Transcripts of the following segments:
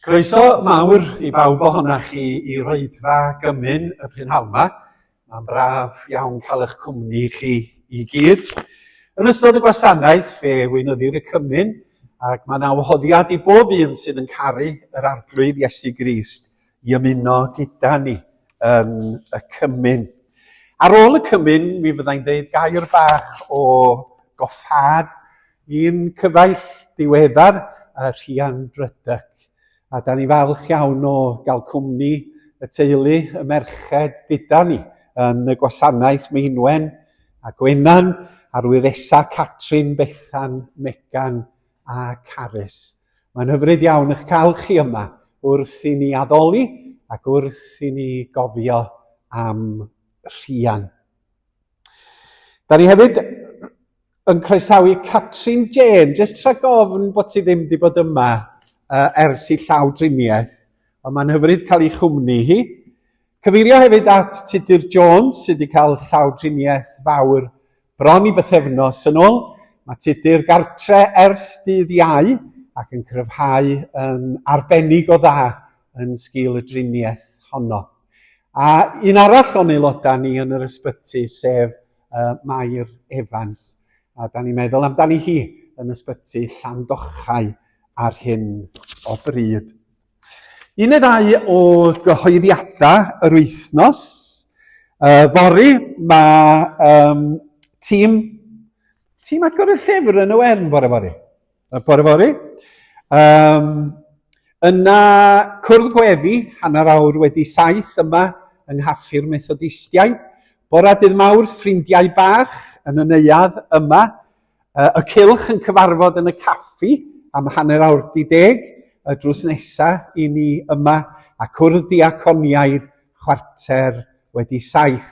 Croeso mawr i bawb ohonoch chi i Roedfa Gymun y prynhawn 'ma. Mae'n braf iawn cael eich cwmni chi i gyd. Yn ystod y gwasanaeth, fe weinyddir y cymun, ac mae yna wahoddiad i bob un sydd yn caru yr Arglwydd Iesu Grist i ymuno gyda ni yn y cymun. Ar ôl y cymun, mi fyddai'n dweud gair bach o goffâd i'n cyfaill diweddar, Rhian Ruddock. A da ni falch iawn o gael cwmni y teulu, y merched gyda ni yn y gwasanaeth Meinwen a Gwenan, a'r wyresau Catrin, Bethan, Megan a Carys. Mae'n hyfryd iawn eich cael chi yma wrth i ni addoli ac wrth i ni gofio am Rhian. Da ni hefyd yn croesawu Catrin Jane, jyst rhag ofn bod ti ddim wedi bod yma uh, ers i llaw driniaeth, ond mae'n hyfryd cael ei chwmni hi. Cyfeirio hefyd at Tudur Jones sydd wedi cael llaw driniaeth fawr bron i bythefnos yn ôl. Mae Tudur gartre ers dydd Iau ac yn cryfhau yn arbennig o dda yn sgil y driniaeth honno. A un arall o'n aelodau ni yn yr ysbyty, sef uh, Mair Evans, a da ni'n meddwl amdani hi yn ysbyty Llandochau ar hyn o bryd. Un neu ddau o gyhoeddiadau yr wythnos. Fory mae um, tîm, tîm agor y llyfr yn y wern bore fory. Y bore fory. Um, yna cwrdd gweddi, hanner awr wedi saith yma yng Nghaffi'r Methodistiaid. Bora dydd Mawrth, ffrindiau bach yn y neuadd yma. Y cylch yn cyfarfod yn y caffi am hanner awr di deg, y drws nesa i ni yma, a cwrdd diaconiaid 7:15.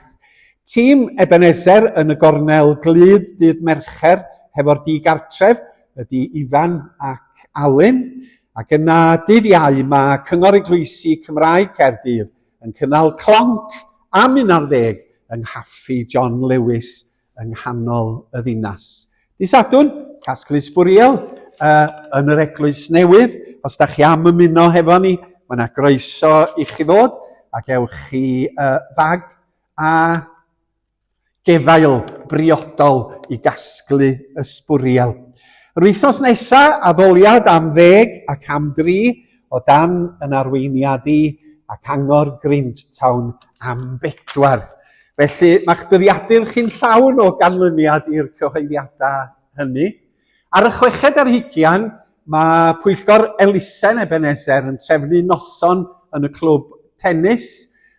Tîm Ebenezer yn y gornel glud dydd Mercher hefo'r di-gartref ydy Ifan ac Alun, ac yna dydd Iau mae Cyngor Eglwysi Cymraeg Caerdydd yn cynnal clonc am 11 yng Nghaffi John Lewis yng nghanol y ddinas. Di Sadwrn, casglu sbwriel uh, yn yr eglwys newydd. Os da chi am ymuno hefo ni, mae yna groeso i chi ddod ac ewch chi uh, fag a gefail briodol i gasglu y sbwriel. Yr wythnos nesaf, addoliad am ddeg ac am dri o dan yn arweiniad i ac angor Grindtown am bedwar. Felly, mae'ch dyddiadur chi'n llawn o ganlyniad i'r cyhoeddiadau hynny. Ar y chweched ar hugian, mae pwyllgor elusen Ebenezer yn trefnu noson yn y clwb tennis.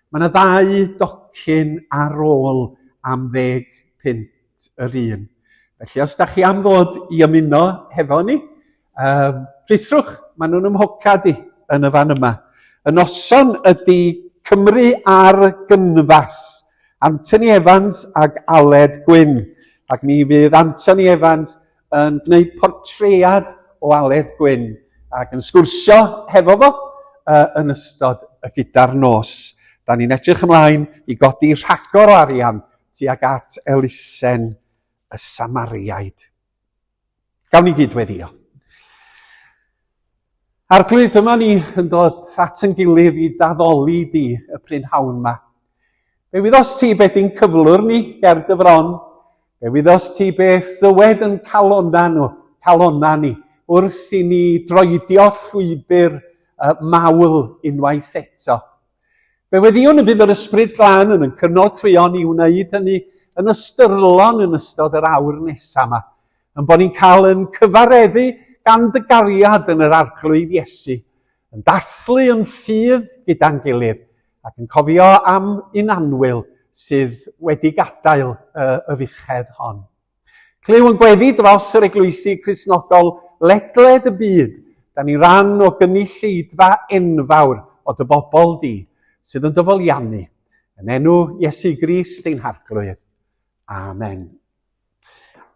Mae yna ddau docyn ar ôl am ddeg punt yr un. Felly, os da chi am ddod i ymuno hefo ni, Um, rhuthrwch, maen nhw'n ymhocad i yn y fan yma. Y noson ydy Cymru ar gynfas. Anthony Evans ag Aled Gwyn. Ac mi fydd Anthony Evans yn gwneud portread o Aled Gwyn ac yn sgwrsio hefo fo uh, yn ystod y gyda'r nos. Da ni'n edrych ymlaen i godi rhagor o arian tuag at elusen y Samariaid. Gawn ni gyd weddio. Arglwydd, dyma ni yn dod at yn gilydd i daddoli di y prynhawn ma. Fe wyddos ti beth di'n cyflwr ni ger dy fron. Fe wyddos ti beth ddywed yn calonna nhw, calonna ni, wrth i ni droedio llwybr uh, mawl unwaith eto. Fe weddïwn y bydd yr Ysbryd Glân yn yn cynorthwyo ni wneud hynny yn ystyrlon yn ystod yr awr nesaf yma, yn bod ni'n cael yn cyfareddu gan dy gariad yn yr Arglwydd Iesu, yn dathlu yn ffydd gyda'n gilydd ac yn cofio am un annwyl sydd wedi gadael y, y fuchedd hon. Clyw yn gweddi dros yr eglwysi Cristnogol ledled y byd. Da ni ran o gynulleidfa enfawr o dy bobl di, sydd yn dyfoliannu. Yn enw Iesu Grist ein Harglwydd. Amen.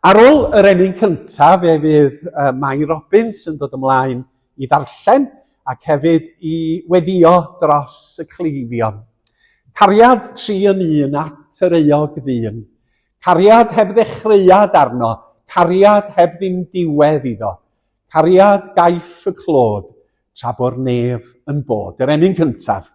Ar ôl yr emyn cyntaf, fe fydd uh, Mai Robbins yn dod ymlaen i ddarllen ac hefyd i weddio dros y cleifion. Cariad tri yn un at yr euog ddyn. Cariad heb ddechreuad arno, cariad heb ddim diwedd iddo. Cariad gaiff y clod, tra bo'r nef yn bod. Yr emyn cyntaf.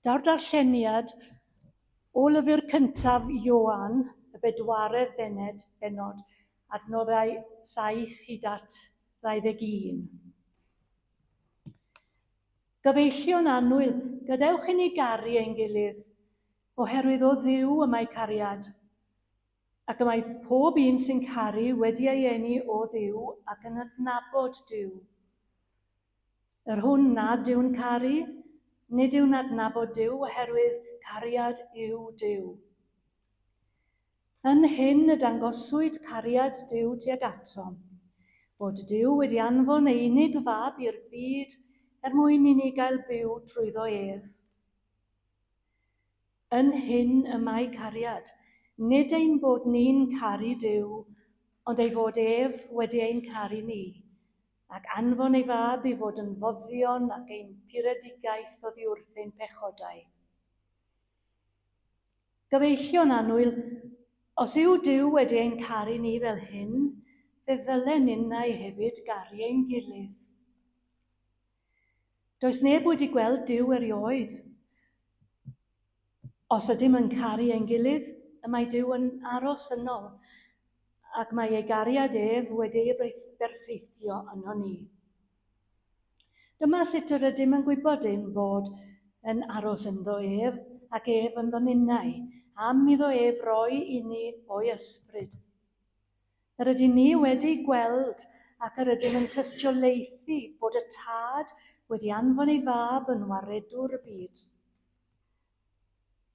Daw'r darlleniad o lyfr cyntaf Ioan, y bedwaredd bened, bennod, adnoddau 7 hyd at 21. Gyfeillion annwyl, gadewch i ni garu ein gilydd, oherwydd o Dduw y mae cariad, ac y mae pob un sy'n caru wedi ei eni o Dduw ac yn adnabod Duw. Yr hwn nad yw'n caru, nid yw'n adnabod Duw oherwydd cariad yw Duw. Yn hyn y dangoswyd cariad Duw tuag atom, bod Duw wedi anfon ei unig fab i'r byd er mwyn i ni gael byw trwyddo ef. Yn hyn y mae cariad, nid ein bod ni'n caru Duw, ond ei fod ef wedi ein caru ni, ac anfon ei fab i fod yn foddion ac ein puredigaeth oddi wrth ein pechodau. Gyfeillion annwyl, os yw Duw wedi ein caru ni fel hyn, fe ddylen ninnau hefyd garu ein gilydd. Does neb wedi gweld Duw erioed. Os ydym yn caru ein gilydd, y mae Duw yn aros yno, ac mae ei gariad ef wedi ei berffeithio yno ni. Dyma sut yr ydym yn gwybod ein bod yn aros ynddo ef ac ef ynddo ninnau, am iddo ef roi i ni o'i ysbryd. Yr ydyn ni wedi gweld ac yr ydym yn tystiolaethu bod y Tad wedi anfon ei fab yn waredwr y byd.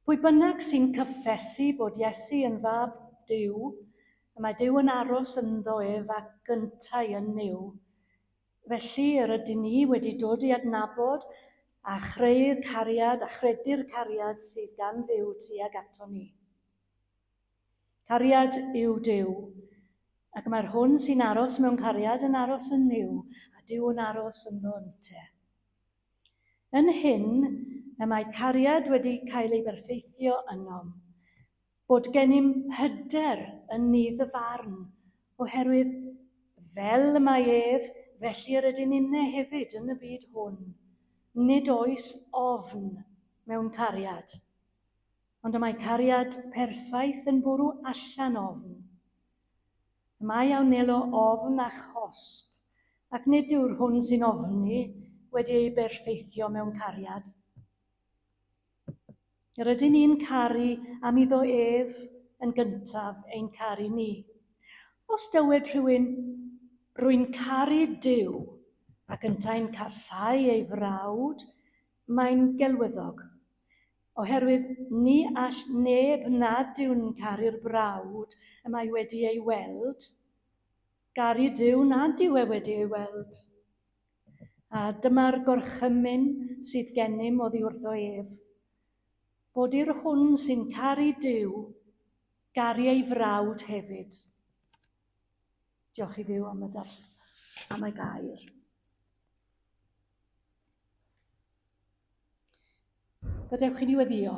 Pwy bynnag sy'n cyffesu bod Iesu yn fab Duw, y mae Duw yn aros ynddo ef ac yntau yn Nuw. Felly yr ydyn ni wedi dod i adnabod a chreu'r cariad a chredu'r cariad sydd gan Dduw tuag ato ni. Cariad yw Duw, ac mae'r hwn sy'n aros mewn cariad yn aros yn Nuw, a Duw yn aros ynddo ynte. Yn hyn, y mae cariad wedi cael ei berffeithio ynom, bod gennym hyder yn nydd y farn, oherwydd fel y mae ef, felly yr ydyn ninne hefyd yn y byd hwn. Nid oes ofn mewn cariad, ond y mae cariad perffaith yn bwrw allan ofn. Y mae a wnelo ofn a chosb, ac nid yw'r hwn sy'n ofni wedi ei berffeithio mewn cariad. Yr ydyn ni'n caru am iddo ef yn gyntaf ein caru ni. Os dywed rhywun, rwy'n caru Duw, ac yntau'n casáu ei frawd, mae'n gelwyddog. Oherwydd ni all neb nad yw'n caru'r brawd y mae wedi ei weld. garu Duw nad yw e wedi ei weld. A dyma'r gorchymyn sydd gennym oddi wrtho ef, bod i'r hwn sy'n caru Duw garu ei frawd hefyd. Diolch i Dduw am y am y gair. Gadewch i ni weddio.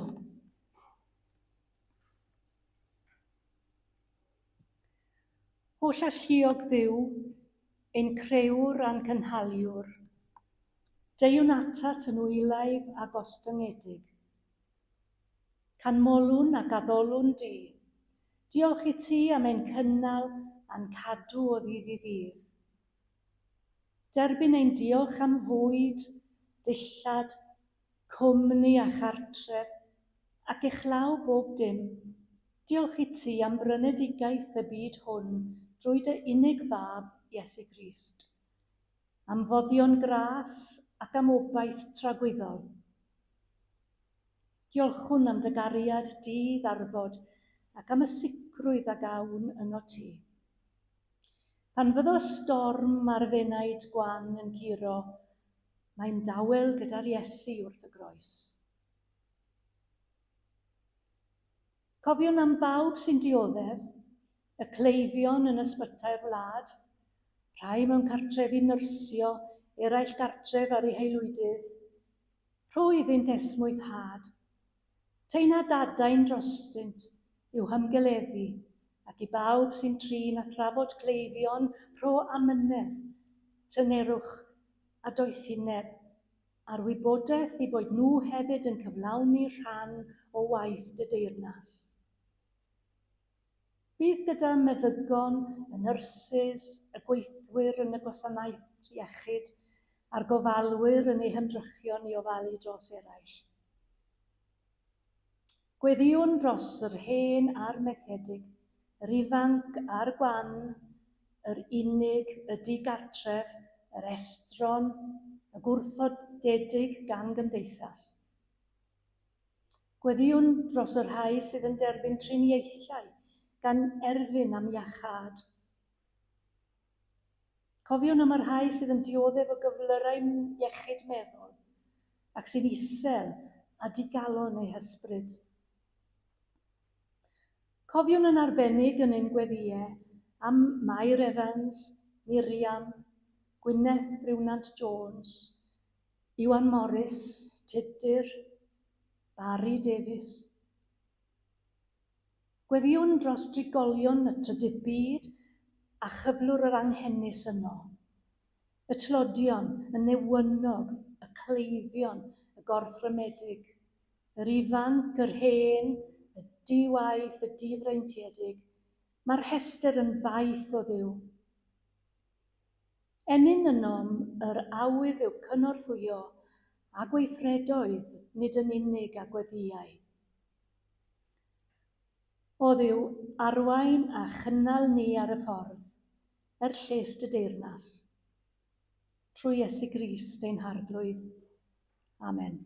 Holl alluog Dduw, ein crëwr a'n cynhaliwr, deuwn atat yn wylaidd a gostyngedig. Canmolwn ac addolwn di. Diolch i ti am ein cynnal a'n cadw o ddydd i ddydd. Derbyn ein diolch am fwyd, dillad, cwmni a chartref, ac uchlaw bob dim. Diolch i ti am brynedigaeth y byd hwn drwy dy unig fab, Iesu Grist, am foddion gras ac am obaith tragwyddol. Diolchwn am dy gariad di ddarfod ac am y sicrwydd a gawn yno ti. Pan fyddo storm ar fenaid gwan yn curo, mae'n dawel gyda'r Iesu wrth y groes. Cofiwn am bawb sy'n dioddef, y cleifion yn ysbytai'r wlad, rhai mewn cartrefi nyrsio, eraill gartref ar eu haelwydydd. Rho iddynt esmwythâd. Teina dadain drostynt i'w hymgeleddu ac i bawb sy'n trin a thrafod cleifion rho amynedd, tynerwch a doethineb, a'r wybodaeth i bod nhw hefyd yn cyflawni rhan o waith dy deyrnas. Bydd gyda meddygon, y nyrsys, y gweithwyr yn y gwasanaeth iechyd a'r gofalwyr yn eu hymdrechion i ofalu dros eraill. Gweddïwn dros yr hen a'r methedig, yr ifanc a'r gwan, yr unig, y digartref, yr estron, y gwrthodedig gan gymdeithas. Gweddïwn dros y rhai sydd yn derbyn triniaethau gan erfyn am iachâd. Cofiwn am y rhai sydd yn dioddef o gyflyrau iechyd meddwl ac sy'n isel a digalon eu hysbryd. Cofiwn yn arbennig yn ein gweddïau am Mair Evans, Miriam, Gwyneth Briwnant Jones, Iwan Morris, Tudur, Barry Davies. Gweddïwn dros drigolion y trydydd byd a chyflwr yr anghenus yno. Y tlodion, y newynog, y cleifion, y gorthrymedig, yr ifanc, yr hen, y diwaith, y difreintiedig. Mae'r rhestr yn faith o Dduw. Ennyn ynom yr awydd yw cynorthwyo a gweithredoedd nid yn unig a gweddïau. O Dduw, arwain a chynnal ni ar y ffordd, er lles dy deyrnas. Trwy Iesu Grist ein Harglwydd. Amen.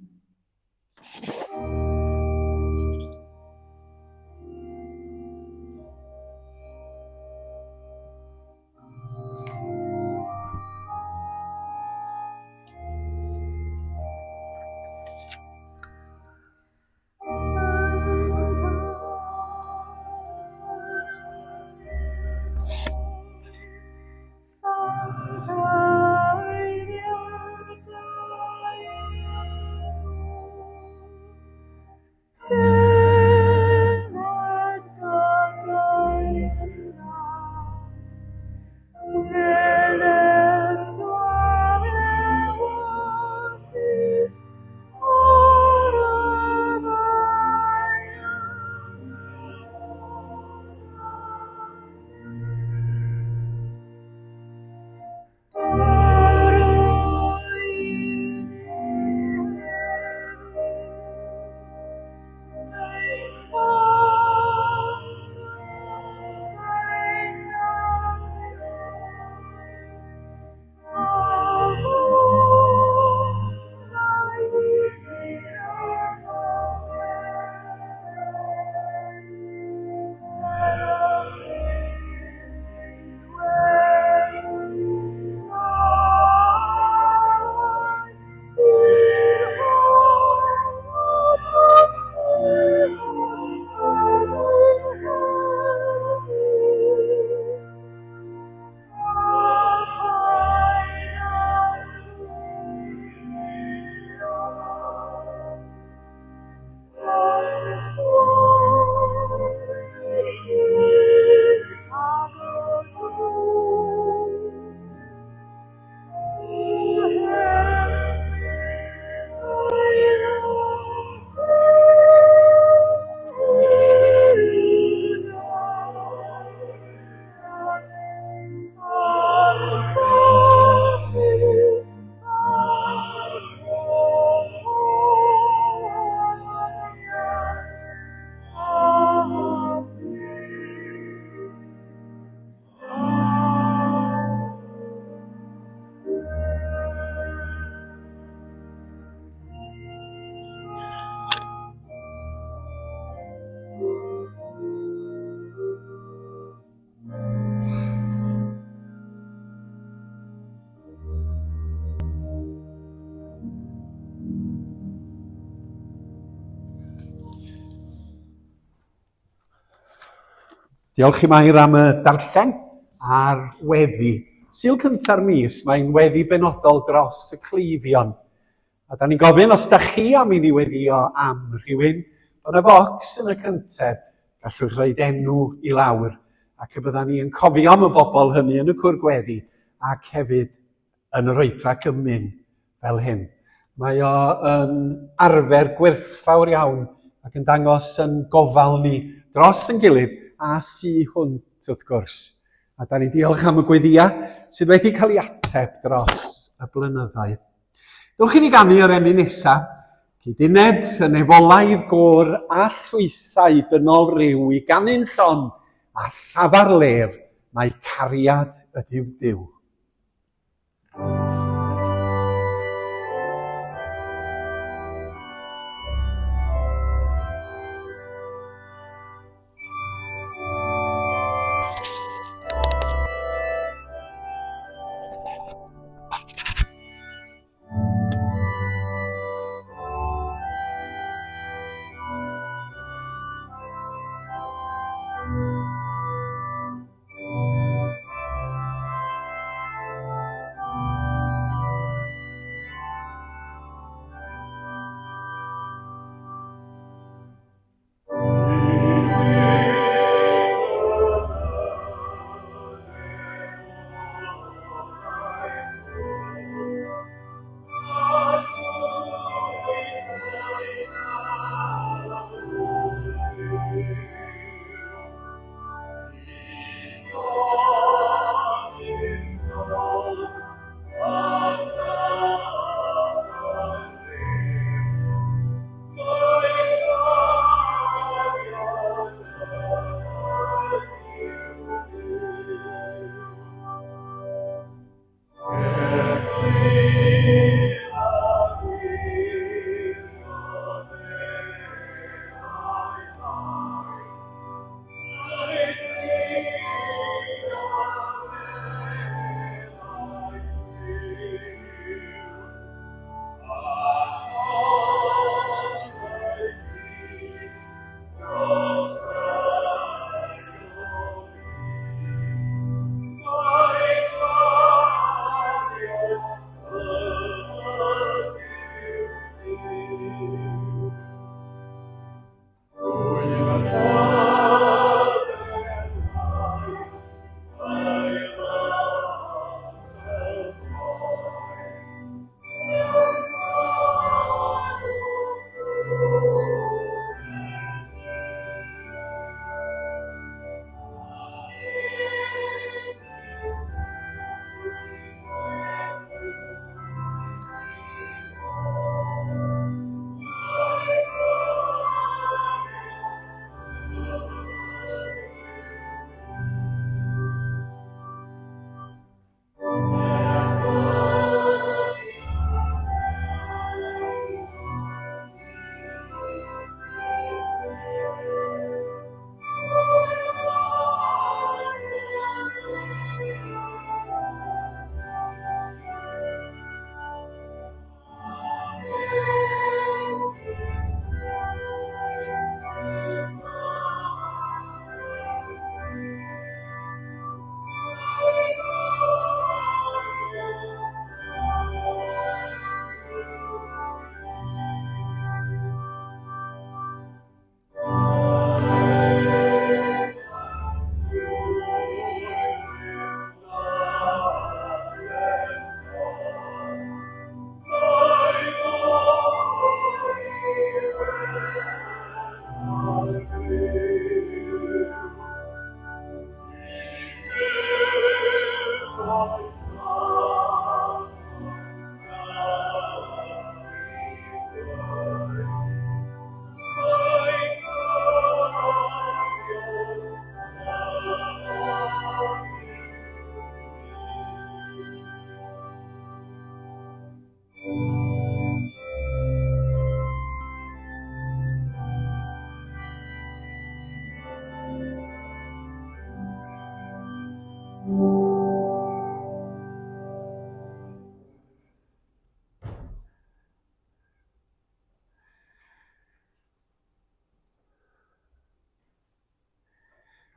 Diolch i Mair am y darllen a'r weddi. Sul cynta'r mis, mae'n weddi benodol dros y cleifion. A da ni'n gofyn os da chi am i ni weddio am rhywun, bod yna focs yn y cyntedd, gallwch roed enw i lawr, ac y bydda ni yn cofio am y bobl hynny yn y cwr gweddi, ac hefyd yn yr oedfa gymun fel hyn. Mae o yn arfer gwerthfawr iawn ac yn dangos yn gofal ni dros yn gilydd a thu hwnt wrth gwrs. A da ni'n diolch am y gweddia sydd wedi cael ei ateb dros y blynyddoedd. Dewch i ni ganu yr emyn nesa. Cyduned y nefolaidd gôr a llwythau dynol ryw i ganu'n llon a llafar lef mae cariad ydyw Duw.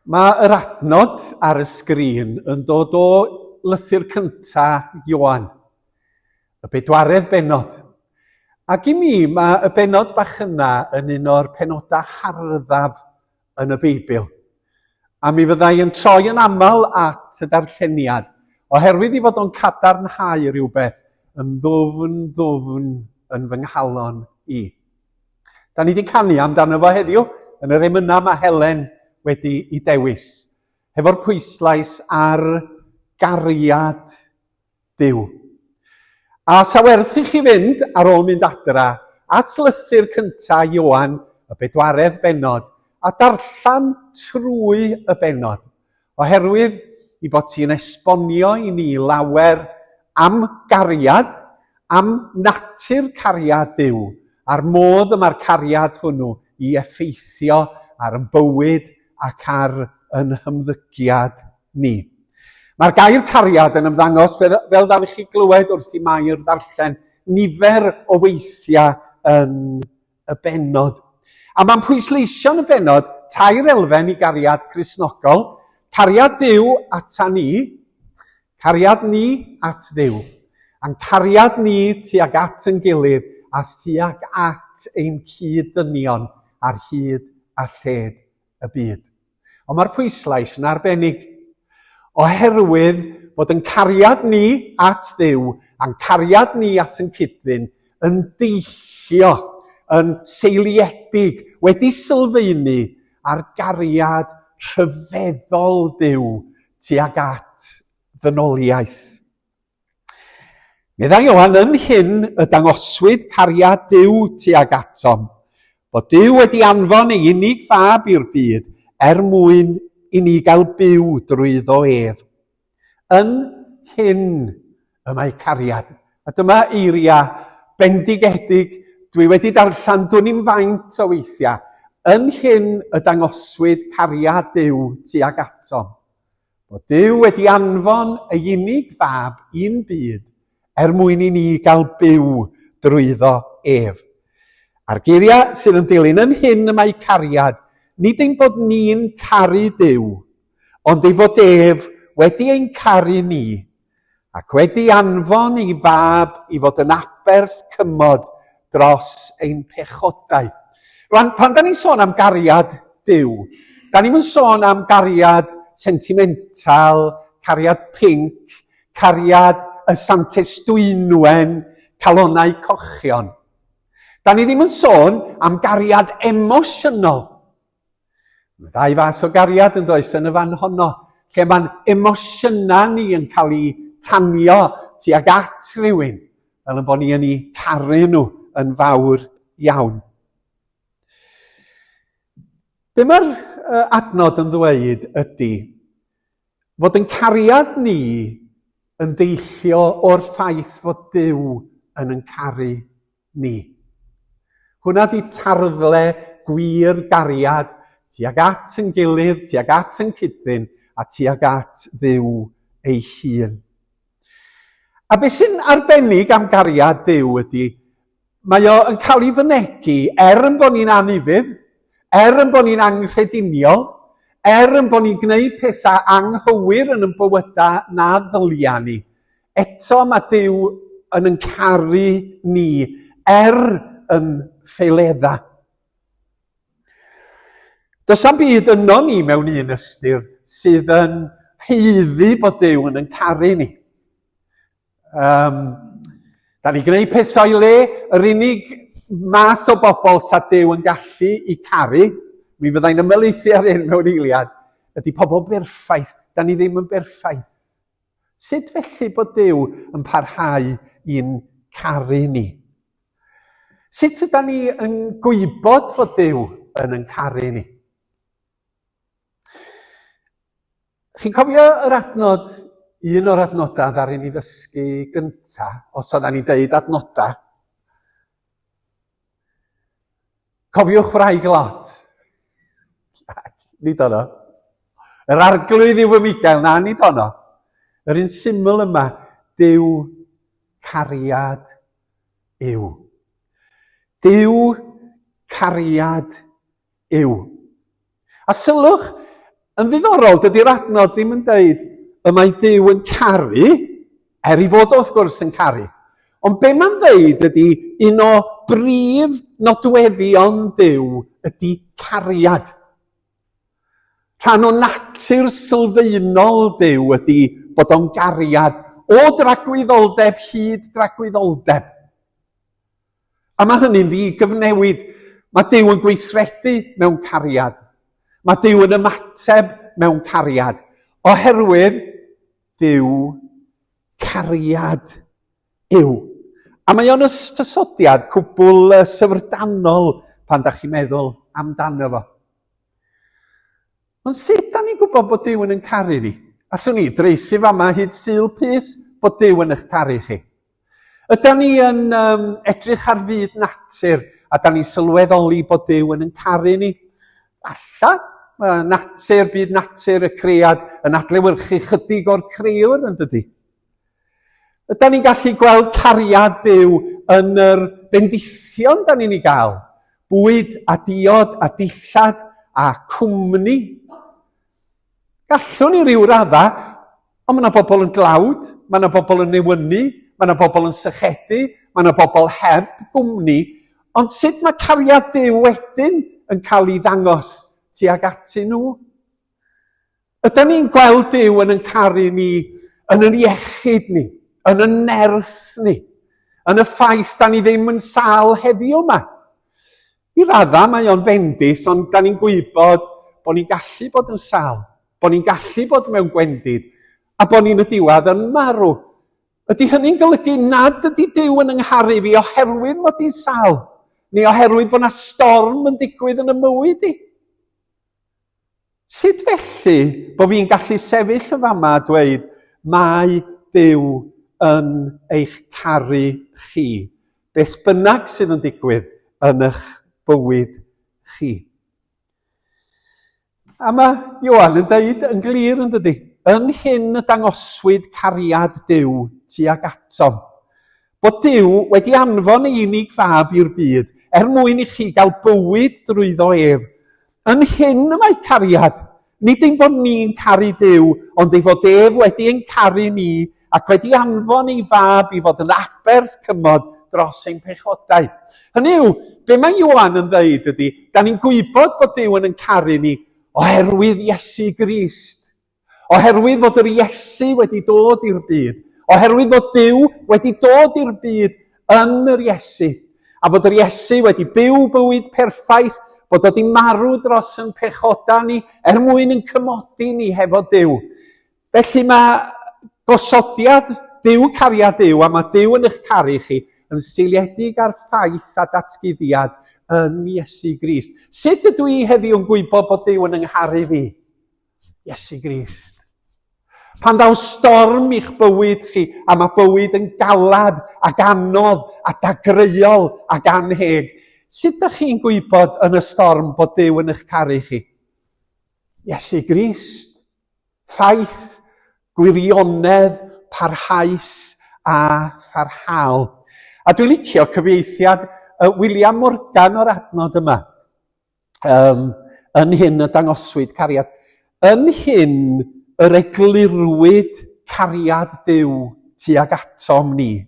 Mae yr adnod ar y sgrin yn dod o lythyr cynta Ioan, y bedwaredd bennod. Ac i mi, mae y bennod bach yna yn un o'r penodau harddaf yn y Beibl. A mi fyddai yn troi yn aml at y darlleniad, oherwydd i fod o'n cadarnhau rhywbeth yn ddwfn, ddwfn yn fy nghalon i. Da ni wedi canu amdano fo heddiw yn yr emynau mae Helen wedi i dewis, hefo'r pwyslais ar gariad Duw. A sa werth i chi fynd ar ôl mynd adra at lythyr cynta Ioan, y bedwaredd bennod, a darllen trwy y bennod, Oherwydd i bod ti'n esbonio i ni lawer am gariad, am natur cariad Duw, a'r modd y mae'r cariad hwnnw i effeithio ar yn bywyd ac ar yn hymddygiad ni. Mae'r gair cariad yn ymddangos fel, fel ddaru chi glywed wrth i Mair ddarllen nifer o weithiau yn y bennod. A mae'n pwysleisio yn y bennod tair elfen i gariad Cristnogol, cariad Duw ata ni, cariad ni at Dduw, a'n cariad ni tuag at yn gilydd a thuag at ein cyd-ddynion ar hyd a lled y byd. Ond mae'r pwyslais yn arbennig, oherwydd bod yn cariad ni at Dduw a'n cariad ni at yn cyd-ddyn yn deillio, yn seiliedig, wedi sylfaenu ar gariad rhyfeddol Duw tuag at ddynoliaeth. Meddai Ioan, yn hyn y dangoswyd cariad Duw tuag atom, bod Duw wedi anfon ei unig fab i'r byd er mwyn i ni gael byw drwyddo ef. Yn hyn y mae cariad. A dyma eiriau bendigedig dwi wedi darllen dwn i'm faint o weithiau. Yn hyn y dangoswyd cariad Duw tuag atom, Bod Duw wedi anfon ei unig fab i'n byd er mwyn i ni gael byw drwyddo ef. A'r geiriau sydd yn dilyn yn hyn y mae cariad, nid ein bod ni'n caru Duw, ond ei fod ef wedi ein caru ni, ac wedi anfon ei fab i fod yn aberth cymod dros ein pechodau. Rwan, pan da ni'n sôn am gariad Duw, da ni'n sôn am gariad sentimental, cariad pinc, cariad y Santes Dwynwen, calonnau cochion. Da ni ddim yn sôn am gariad emosiynol. Mae ddau fath o gariad yn does yn y fan honno, lle mae'n emosiynau ni yn cael eu tanio tuag at rhywun, fel yn bod ni yn eu caru nhw yn fawr iawn. Be mae'r adnod yn ddweud ydy fod yn cariad ni yn deillio o'r ffaith fod Duw yn yn caru ni. Hwna di tarddle gwir gariad tuag at yn gilydd, tuag at yn cyd-ddyn, a tuag at Dduw ei hun. A beth sy'n arbennig am gariad Duw ydy, mae o yn cael ei fynegi er yn bod ni'n anufudd, er yn bod ni'n anghrediniol, er yn bod ni'n gwneud pethau anghywir yn yn bywydau na ddylia ni. Eto mae Duw yn yn caru ni er yn ffeiledda. Does am byd yno ni mewn un ystyr sydd yn haeddu bod Duw yn yn caru ni. Um, da ni gwneud pethau o'i le, yr unig math o bobl sa Duw yn gallu i caru, mi fyddai'n ymhelaethu ar hyn mewn eiliad, ydy pobl berffaith. Da ni ddim yn berffaith. Sut felly bod Duw yn parhau i'n caru ni? Sut yda ni yn gwybod fod Duw yn yn caru ni? Chi'n cofio yr adnod, un o'r adnodau ddaru ni ddysgu gynta, os oedden ni'n deud adnodau? Cofiwch wraig Lot. Nid ono. Yr arglwydd yw fy migael, na, nid ono. Yr un syml yma, Duw cariad yw. Duw cariad yw. A sylwch, Yn ddiddorol, dydy'r adnod ddim yn deud y mae Duw yn caru, er ei fod o wrth gwrs yn caru. Ond be mae'n ddeud ydy un o brif nodweddion Duw ydy cariad. Rhan o natur sylfaenol Duw ydy bod o'n gariad o dragwyddoldeb hyd dragwyddoldeb. A mae hynny'n ddi-gyfnewid. Mae Duw yn gweithredu mewn cariad. Mae Duw yn ymateb mewn cariad. Oherwydd Duw cariad yw. A mae o'n ystysodiad cwbl syfrdanol pan da chi'n meddwl amdano fo. Ond sut da ni'n gwybod bod Duw yn yn caru ni? Allwn ni draethu fama hyd Sul Pys bod Duw yn eich caru chi? Ydan ni yn um, edrych ar fyd natur a da ni'n sylweddoli bod Duw yn yn caru ni? Alla, mae natur, byd natur, y cread yn adlewyrchu chydig o'r creuwr yn dydy? Ydan ni'n gallu gweld cariad Duw yn yr bendithion da ni'n ei gael? Bwyd a diod a dillad a cwmni. Gallwn i ryw radda, ond mae yna bobl yn dlawd, mae yna bobl yn newynu, mae yna bobl yn sychedu, mae yna bobl heb gwmni. Ond sut mae cariad Duw wedyn yn cael ei ddangos tuag atyn nhw? Ydy ni'n gweld Duw yn yn caru ni yn yn iechyd ni, yn yn nerth ni, yn y ffaith da ni ddim yn sâl heddiw yma? I raddau mae o'n fendith, ond da ni'n gwybod bod ni'n gallu bod yn sâl, bod ni'n gallu bod mewn gwendid, a bod ni'n y diwedd yn marw. Ydy hynny'n golygu nad ydy Duw yn yngharu fi oherwydd mod i'n sâl, neu oherwydd bod 'na storm yn digwydd yn y mywyd i? Sut felly bod fi'n gallu sefyll yn fama a dweud mae Duw yn eich caru chi, beth bynnag sydd yn digwydd yn eich bywyd chi? A mae Ioan yn dweud yn glir yn dydy, yn hyn y dangoswyd cariad Duw tuag atom. Bod Duw wedi anfon ei unig fab i'r byd er mwyn i chi gael bywyd drwyddo ef. Yn hyn y mae cariad, nid ein bod ni'n caru Duw, ond ei fod ef wedi ein caru ni ac wedi anfon ei fab i fod yn aberth cymod dros ein pechodau. Hynny yw, be mae Ioan yn ddeud ydy, da ni'n gwybod bod Duw yn ein caru ni oherwydd Iesu Grist. Oherwydd fod yr Iesu wedi dod i'r byd, oherwydd fod Duw wedi dod i'r byd yn yr Iesu, a fod yr Iesu wedi byw bywyd perffaith, bod o wedi marw dros yn pechodau ni er mwyn yn cymodi ni hefo Duw. Felly mae gosodiad Duw cariad Duw, a mae Duw yn eich caru chi, yn seiliedig ar ffaith a datguddiad yn Iesu Grist. Sut ydw i heddiw yn gwybod bod Duw yn yngharu fi? Iesu Grist. Pan ddaw storm i'ch bywyd chi, a mae bywyd yn galad ac anodd a dagreuol ac anheg, sut ydych chi'n gwybod yn y storm bod Duw yn eich caru chi? Iesu Grist. Ffaith, gwirionedd, parhaus a pharhaol. A dwi'n licio cyfieithiad William Morgan o'r adnod yma. Um, yn hyn y dangoswyd cariad. Yn hyn yr eglurwyd cariad Duw tuag atom ni.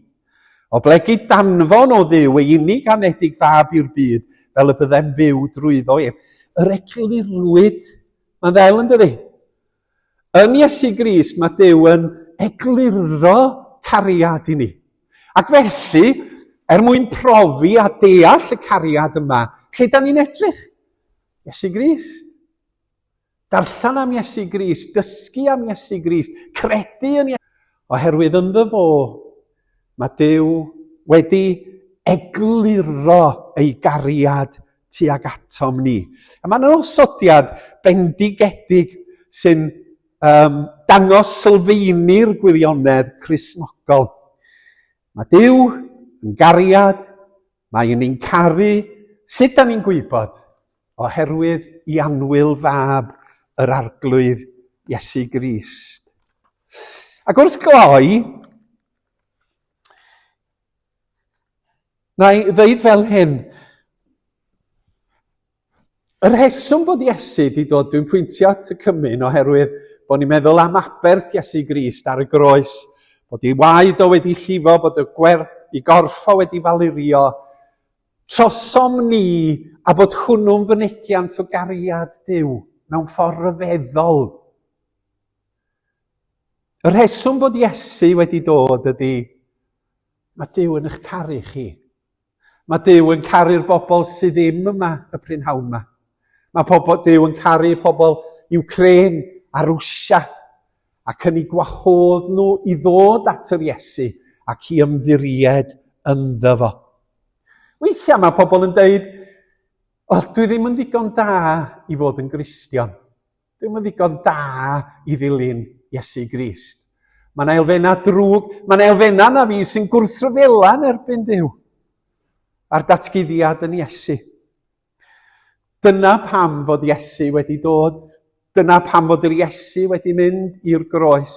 Oblegid danfon o Dduw ei unig anedig fab i'r byd fel y byddem fyw drwyddo ef. Yr eglurwyd, mae'n ddel yn dydi? Yn Iesu Grist mae Duw yn egluro cariad i ni. Ac felly, er mwyn profi a deall y cariad yma, lle da ni'n edrych? Iesu Grist. Darllen am Iesu Grist, dysgu am Iesu Grist, credu yn Iesu. Oherwydd ynddo fo, mae Duw wedi egluro ei gariad tuag atom ni. A mae'n osodiad bendigedig sy'n um, dangos sylfeini'r gwirionedd Cristnogol. Mae Duw yn gariad, mae yn ein caru. Sut da ni'n gwybod? Oherwydd i anwyl fab yr Arglwydd Iesu Grist. Ac wrth gloi, na i ddeud fel hyn, Y rheswm bod Iesu wedi dod, dwi'n pwyntio at y cymun oherwydd bod ni'n meddwl am aberth Iesu Grist ar y groes, bod ei waed o wedi llifo, bod y gwerth, i gorff o wedi falurio trosom ni, a bod hwnnw'n fynegiant o gariad Duw mewn ffordd ryfeddol. Y rheswm bod Iesu wedi dod ydy, mae Duw yn eich caru chi. Mae Duw yn caru'r bobl sydd ddim yma y prynhawn yma. Mae pobl, Duw yn caru pobl Ukraine a Rwsia ac yn ei gwahodd nhw i ddod at yr Iesu ac i ymddiried ynddo fo. Weithiau mae pobl yn deud, o, dwi ddim yn ddigon da i fod yn Gristion. Dwi'm yn ddigon da i ddilyn Iesu Grist. Mae yna elfennau drwg, mae yna elfennau na fi sy'n gwrthryfela yn erbyn Duw a'r datguddiad yn Iesu. Dyna pam fod Iesu wedi dod. Dyna pam fod yr Iesu wedi mynd i'r groes,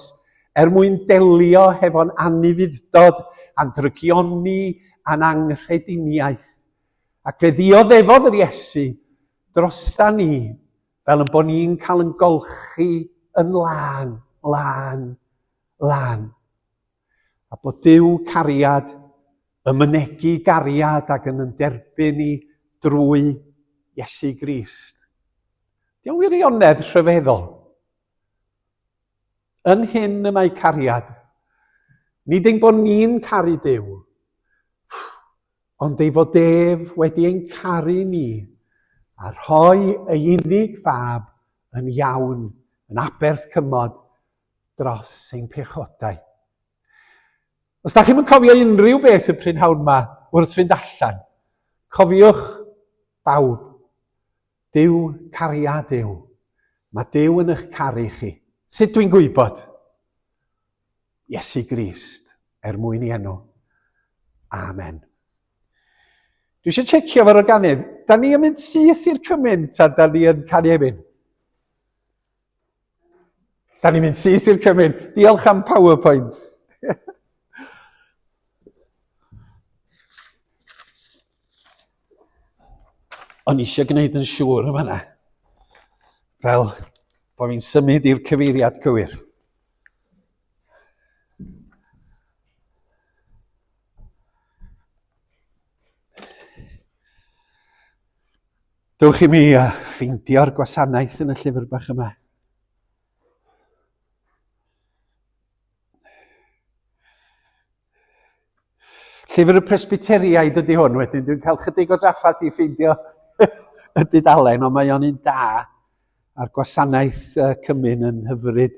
er mwyn delio hefo'n anufudd-dod, a'n drygioni, a'n anghrediniaeth. Ac fe ddioddefodd yr Iesu drosta ni fel yn bod ni'n cael yn golchi yn lân, lân, lân. A bod Duw cariad yn mynegi gariad ac yn yn derbyn ni drwy Iesu Grist. Diolch wirionedd rhyfeddol. Yn hyn y mae cariad. Nid ein bod ni'n caru Duw, ond ei fod ef wedi ein caru ni a rhoi ei unig fab yn iawn yn aberth cymod dros ein pechodau. Os da chi'm yn cofio unrhyw beth y prynhawn yma wrth fynd allan, cofiwch bawb, Duw cariad yw. Mae Duw yn eich caru chi. Sut dwi'n gwybod? Iesu Grist, er mwyn i enw. Amen. Dwi eisiau checio fo'r organydd. Da ni yn mynd syth i'r cymun, ta da ni yn canu emyn? Da ni'n mynd syth i'r cymun. Diolch am PowerPoint. O'n eisiau gwneud yn siŵr yma fan'na. Fel bod fi'n symud i'r cyfeiriad cywir. Dewch i mi a ffeindio'r gwasanaeth yn y llyfr bach yma. Llyfr y Presbyteriaid ydy hwn wedyn. Dwi'n cael chydig o drafferth i ffeindio y dudalen, ond mae o'n un da a'r gwasanaeth cymun yn hyfryd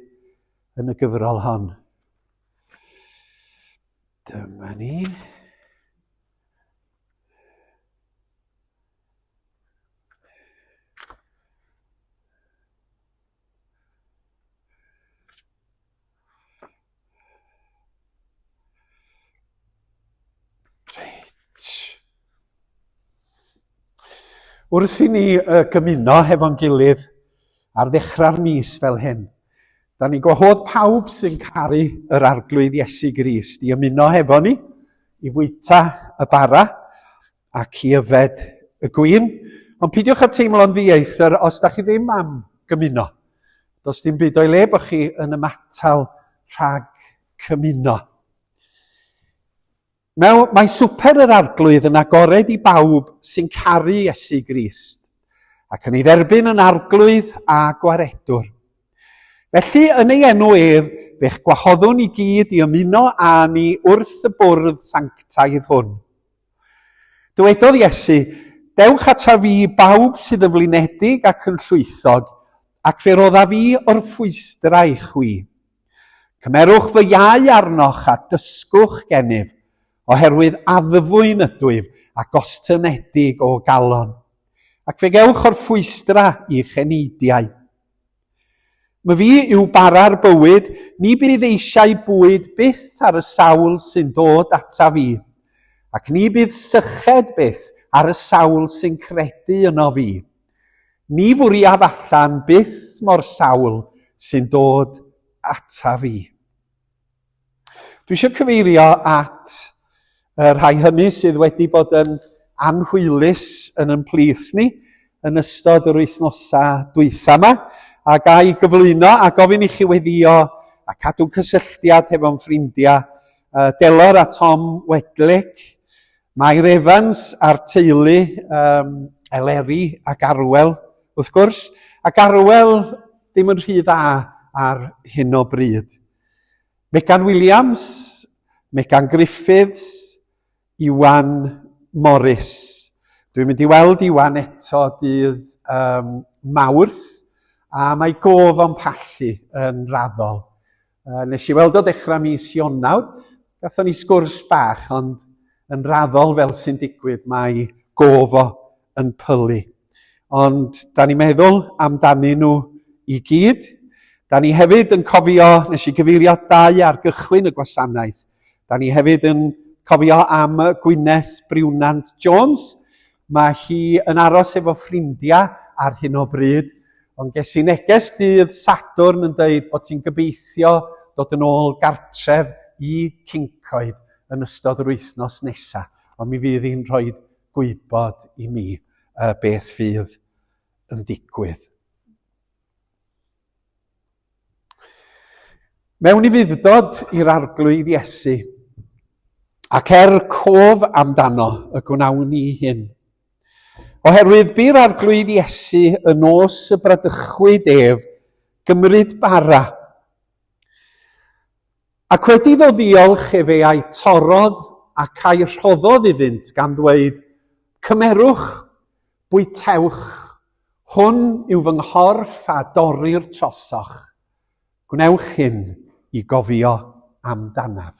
yn y gyfrol hon. Dyma ni. Reit. Wrth i ni uh, gymuno hefo'n gilydd ar ddechrau'r mis fel hyn, da ni'n gwahodd pawb sy'n caru yr Arglwydd Iesu Grist i ymuno hefo ni, i fwyta y bara ac i yfed y gwin. Ond peidiwch â teimlo'n ddieithr os da chi ddim am gymuno. Does dim byd o'i le bod chi yn ymatal rhag cymuno. Mewn, mae swper yr Arglwydd yn agored i bawb sy'n caru Iesu Grist ac yn ei dderbyn yn Arglwydd a Gwaredwr. Felly, yn ei enw ef, fe'ch gwahoddwn i gyd i ymuno â ni wrth y bwrdd sanctaidd hwn. Dywedodd Iesu, Dewch ataf fi, bawb sydd yn flinedig ac yn llwythog, ac fe roddaf fi orffwystra i chwi. Cymerwch fy iau arnoch a dysgwch gennyf, oherwydd addfwyn ydwyf a gostynedig o galon, ac fe gewch orffwystra i'ch eneidiau. Myfi yw bara'r bywyd, ni bydd eisiau bwyd byth ar y sawl sy'n dod ataf fi, ac ni bydd syched byth ar y sawl sy'n credu yno fi. Ni fwriaf allan byth mo'r sawl sy'n dod ata fi. Dwi eisiau cyfeirio at y rhai hynny sydd wedi bod yn anhwylus yn yn plith ni yn ystod yr wythnosau dwytha yma, a ga i gyflwyno a gofyn i chi weddio a cadw cysylltiad hefo'n ffrindiau Delor a Tom Wedlick, Mair Evans a'r teulu, Eleri ac Arwel, wrth gwrs, ac Arwel ddim yn rhy dda ar hyn o bryd. Megan Williams, Megan Griffiths, Iwan Morris. Dwi'n mynd i weld Iwan eto dydd um, Mawrth, a mae gof o'n pallu yn raddol. Nes i weld o dechrau mis Ionawr, gathon ni sgwrs bach, ond yn raddol fel sy'n digwydd mae gof o yn pylu. Ond da ni'n meddwl amdanyn nhw i gyd. Da ni hefyd yn cofio, nes i gyfeirio dau ar gychwyn y gwasanaeth, Da ni hefyd yn cofio am Gwyneth Briwnant Jones. Mae hi yn aros efo ffrindiau ar hyn o bryd, ond ges i neges dydd Sadwrn yn dweud bod hi'n gobeithio dod yn ôl gartref i Cyncoed yn ystod yr wythnos nesaf, ond mi fydd hi'n rhoi gwybod i mi beth fydd yn digwydd. Mewn ufudd-dod i'r Arglwydd Iesu, ac er cof amdano y gwnawn ni hyn. Oherwydd bu'r Arglwydd Iesu y nos y bradychwyd ef gymryd bara, ac wedi iddo ddiolch efe a'i torrodd ac a'i rhoddodd iddynt gan ddweud, Cymerwch, Bwytewch, hwn yw fy nghorff a dorrir trosoch. Gwnewch hyn i gofio amdanaf.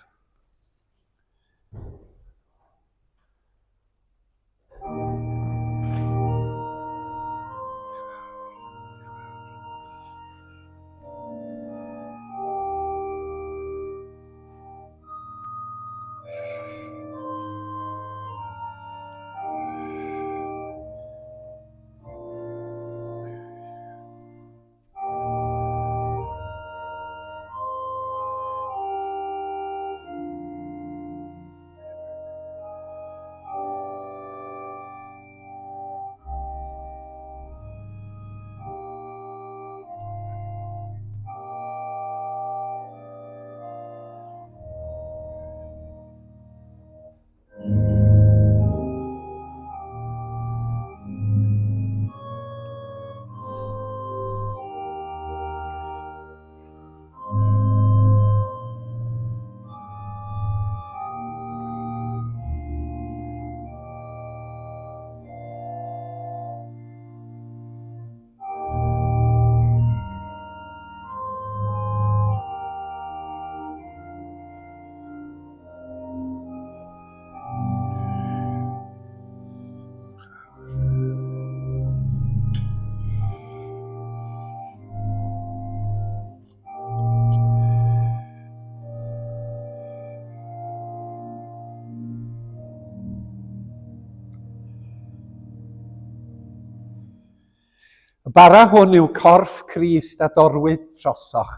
Y bara hwn yw corff Crist a dorwyd trosoch.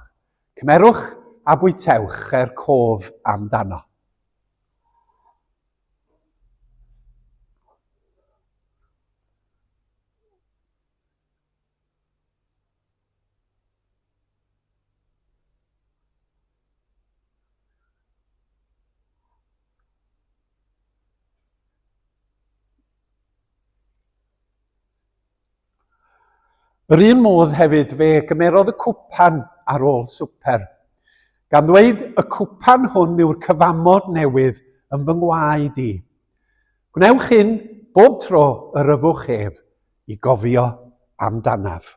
Cymerwch a bwytewch er cof amdano. Yr un modd hefyd fe gymerodd y cwpan ar ôl swper, gan ddweud y cwpan hwn yw'r cyfamod newydd yn fy ngwaed i. Gwnewch hyn bob tro yr yfwch ef i gofio amdanaf.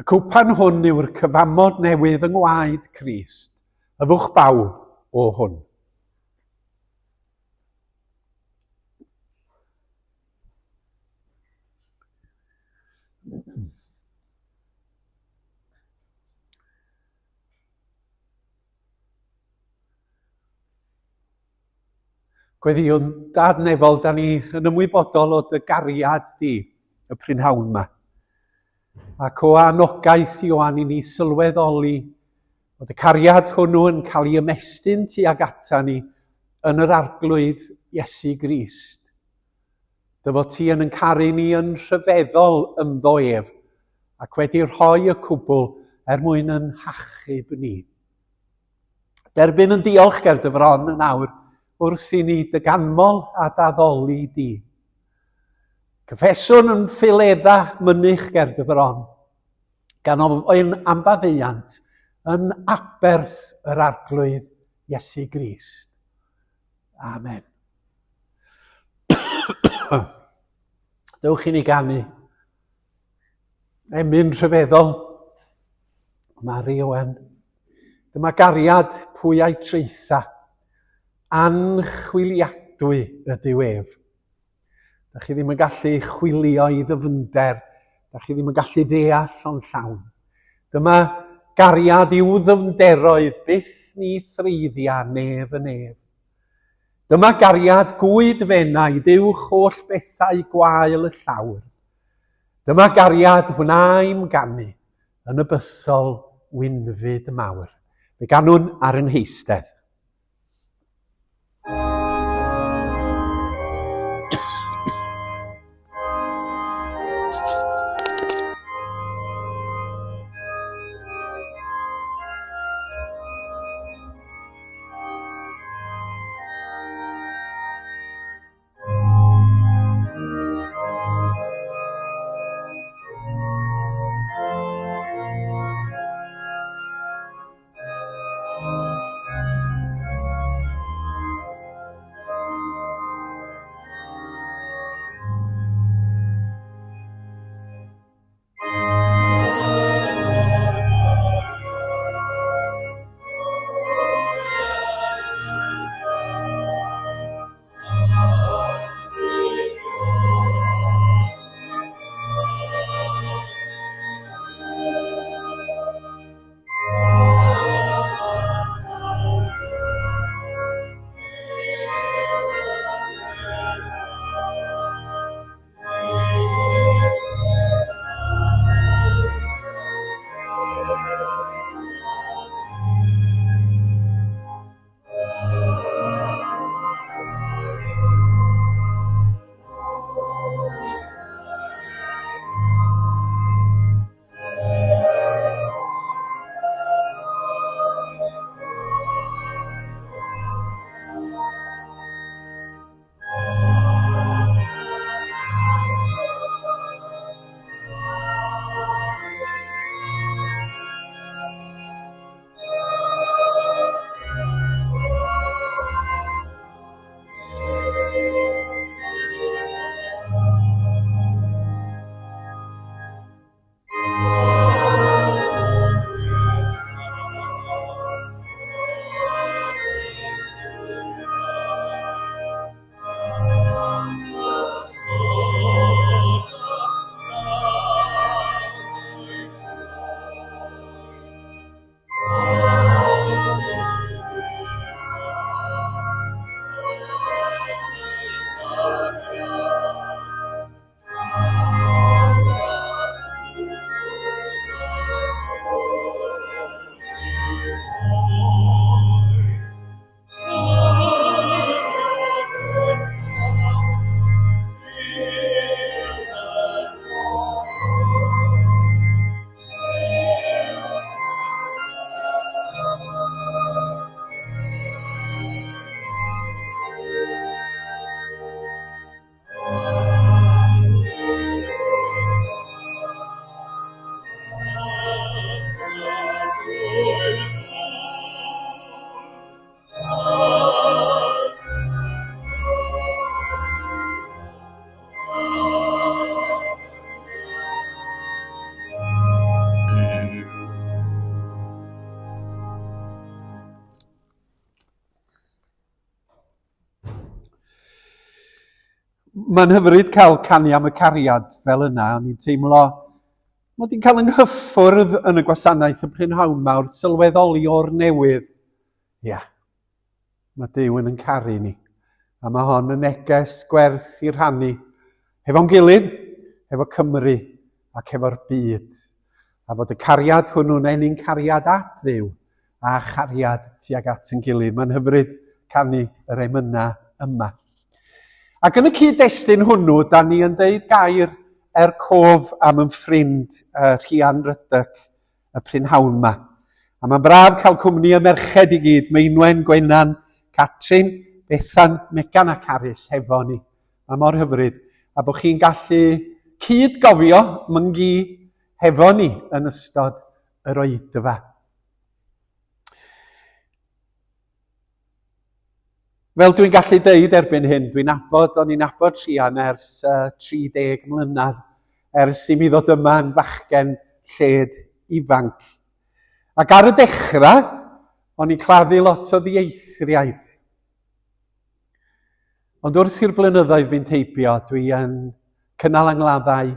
Y cwpan hwn yw'r cyfamod newydd yng ngwaed Crist. Yfwch bawb o hwn. Gweddïwn, Dad Nefol, da ni yn ymwybodol o dy gariad di y prynhawn yma. Ac o anogaeth Ioan i ni sylweddoli bod y cariad hwnnw yn cael ei ymestyn tuag ata ni yn yr Arglwydd Iesu Grist. Dy fod ti yn yn caru ni yn rhyfeddol ynddo ef, ac wedi rhoi y cwbl er mwyn yn hachub ni. Derbyn yn diolch ger dy fron yn awr wrth i ni dy ganmol a daddoli di. Cyffeswn yn ffiledda mynych ger dy fron, gan ofyn am faddeuant yn aberth yr Arglwydd Iesu Grist. Amen. Dewch i ni ganu. Emyn rhyfeddol. Mari Owen. Dyma gariad pwy a'i traetha. Anchwiliadwy ydyw ef. Da chi ddim yn gallu chwilio i ddyfnder. Da chi ddim yn gallu ddeall o'n llawn. Dyma gariad i'w ddyfnderoedd byth ni threiddia nef y nef. Dyma gariad gwyd fenai uwch holl bethau gwael y llawr. Dyma gariad wna i'm ganu yn y bythol wynfyd mawr. Fe ganwn ar yn heistedd. Mae'n hyfryd cael canu am y cariad fel yna. O'n i'n teimlo mod i'n cael yng nghyffwrdd yn y gwasanaeth y prynhawn 'ma wrth sylweddoli o'r newydd. Ia, mae Duw yn yn caru ni. A mae hon yn neges gwerth i rhannu hefo'n gilydd, hefo Cymru ac hefo'r byd. A fod y cariad hwnnw'n ennyn cariad at Dduw a chariad tuag at yn gilydd. Mae'n hyfryd canu yr emynau yma. Ac yn y cyd-destun hwnnw, da ni yn deud gair er cof am yn ffrind Rhian Ruddock y prynhawn yma. A mae'n braf cael cwmni y merched i gyd, Meinwen, Gwenan, Catrin, Bethan, Megan a Carys hefo ni. Mae mor hyfryd. A bod chi'n gallu cyd-gofio Myngi hefo ni yn ystod yr oedfa. Fel dwi'n gallu deud erbyn hyn, dwi'n nabod, o'n i'n nabod Rhian ers 30 mlynedd, ers i mi ddod yma yn fachgen lled ifanc. Ac ar y dechrau, o'n i'n claddu lot o ddieithriaid. Ond wrth i'r blynyddoedd fynd heibio, dwi yn cynnal angladdau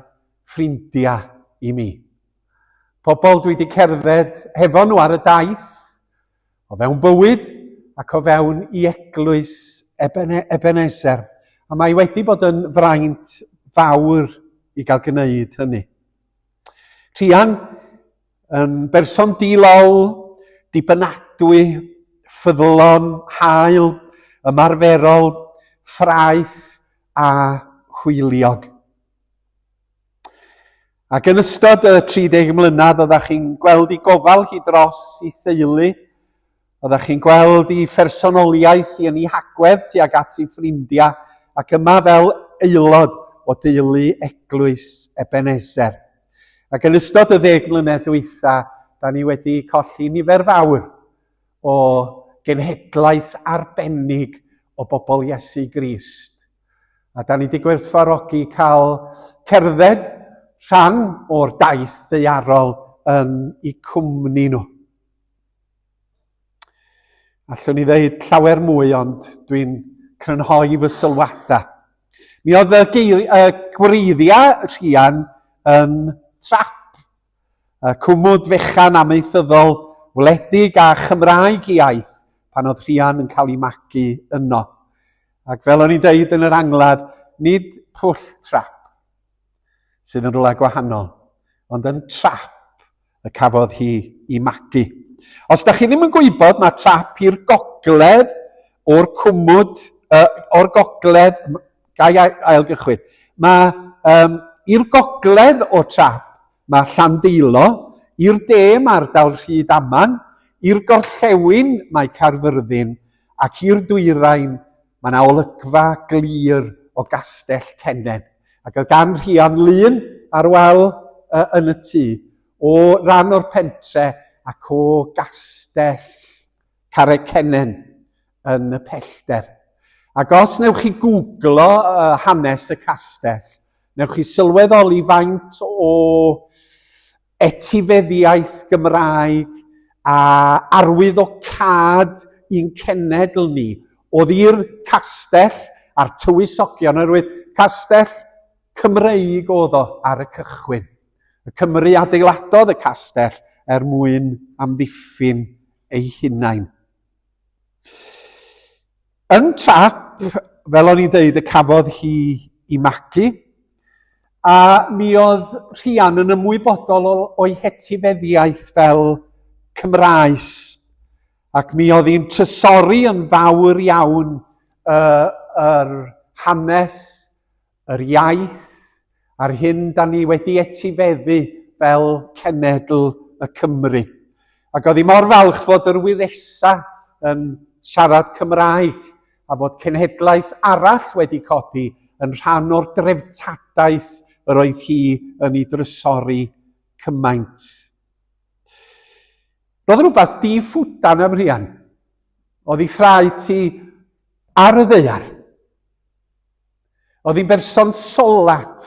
ffrindiau i mi. Pobl dwi wedi cerdded hefo nhw ar y daith, o fewn bywyd ac o fewn i eglwys Ebenezer. A mae wedi bod yn fraint fawr i gael gwneud hynny. Rhian, yn berson di-lol, dibynadwy, ffyddlon, hael, ymarferol, ffraeth a hwyliog. Ac yn ystod y 30 mlynedd oeddech chi'n gweld i gofal hi dros i theulu, oeddech chi'n gweld i phersonoliaeth i yn ei hagwedd tuag at ei ffrindiau, ac yma fel aelod o deulu eglwys Ebenezer. Ac yn ystod y ddeg mlynedd dwytha, da ni wedi colli nifer fawr o genhedlaeth arbennig o bobl Iesu Grist. A da ni wedi gwerthfawrogi cael cerdded rhan o'r daith ddaearol yn eu cwmni nhw. Allwn ni ddeud llawer mwy, ond dwi'n crynhoi fy sylwadau. Mi oedd y, geir, y gwreiddiau Rhian yn trap, y cwmwd fechan amaethyddol wledig a Chymraeg iaith pan oedd Rhian yn cael ei magu yno. Ac fel o'n i'n deud yn yr angladd, nid pwll trap sydd yn rhywle gwahanol, ond yn trap y cafodd hi i magu. Os da chi ddim yn gwybod, mae trap i'r gogledd o'r cwmwd, o'r gogledd, gai ailgychwyn, mae i'r gogledd o trap mae Llandeilo, i'r de mae ardal Rhyd Aman, i'r gorllewin mae Caerfyrddin, Ac i'r dwyrain, mae yna olygfa glir o Gastell Cennen. Ac oedd gan Rhian lun ar wal yn y tŷ, o ran o'r pentre ac o Gastell Carreg Cennen yn y pellter. Ac os newch chi googlo hanes y castell, newch chi sylweddoli faint o etifeddiaeth Gymraeg a arwyddocâd i'n cenedl ni oedd i'r castell a'r tywysogion, oherwydd castell Cymreig oedd o ar y cychwyn. Y Cymry adeiladodd y castell er mwyn amddiffyn eu hunain. Yn trap, fel o'n i'n deud, y cafodd hi i magu, a mi oedd Rhian yn ymwybodol o'i hetifeddiaeth fel Cymraes, ac mi oedd hi'n trysori yn fawr iawn yr hanes, yr iaith, a'r hyn da ni wedi etifeddu fel cenedl y Cymry. Ac oedd hi mor falch fod yr wyresa yn siarad Cymraeg a fod cenhedlaeth arall wedi codi yn rhan o'r dreftadaeth yr oedd hi yn ei drysori cymaint. Roedd rhywbeth di-ffwdan am Rhian. Oedd ei thraed ti ar y ddaear. Oedd hi'n berson solat.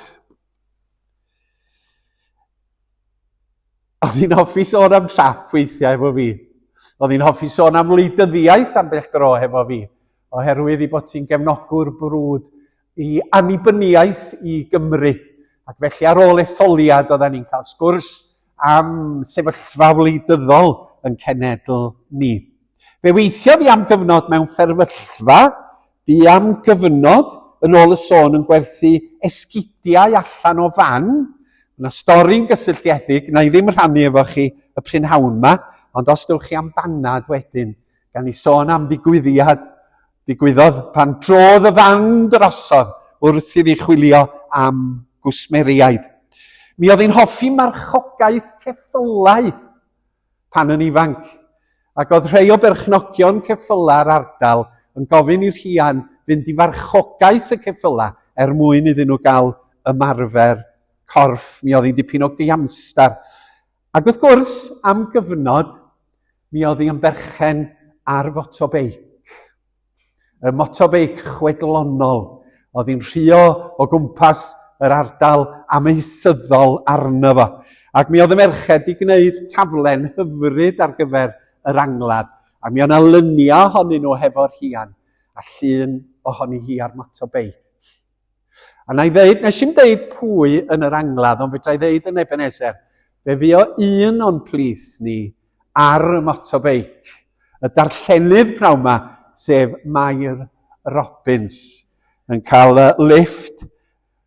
Oedd hi'n hoffi sôn am trap weithiau efo fi. Oedd hi'n hoffi sôn am wleidyddiaeth ambell dro hefo fi, oherwydd ei bod hi'n gefnogwr brwd i annibyniaeth i Gymru. Ac felly ar ôl etholiad oedden ni'n cael sgwrs am sefyllfa wleidyddol yn cenedl ni. Fe weithiodd hi am gyfnod mewn fferyllfa, bu am gyfnod, yn ôl y sôn, yn gwerthu esgidiau allan o fan. Mae yna stori'n gysylltiedig, na i ddim rhannu efo chi y prynhawn yma, ond os dewch chi am banad wedyn, gan ni sôn am ddigwyddiad ddigwyddodd pan drodd y fan drosodd wrth iddi chwilio am gwsmeriaid. Mi oedd hi'n hoffi marchogaeth ceffylau pan yn ifanc, ac oedd rhai o berchnogion ceffylau'r ardal yn gofyn i Rhian fynd i farchogaeth y ceffylau er mwyn iddyn nhw gael ymarfer corff. Mi oedd hi'n dipyn o giamstar. Ac wrth gwrs, am gyfnod, mi oedd hi yn berchen ar fotobeic. Y motobeic chwedlonol. Oedd hi'n rhuo o gwmpas yr ardal amaethyddol arno fo. Ac mi oedd y merched wedi gwneud taflen hyfryd ar gyfer yr angladd. A mi oedd yna luniau ohonyn nhw hefo'r Rhian, a llun ohoni hi ar motobeic. A na i ddeud, nes i'm deud pwy yn yr angladd, ond fedra i ddeud yn Ebenezer, fe fuo un o'n plith ni ar y motobeic, y darllenydd pnawn 'ma, sef Mair Robbins, yn cael y lift.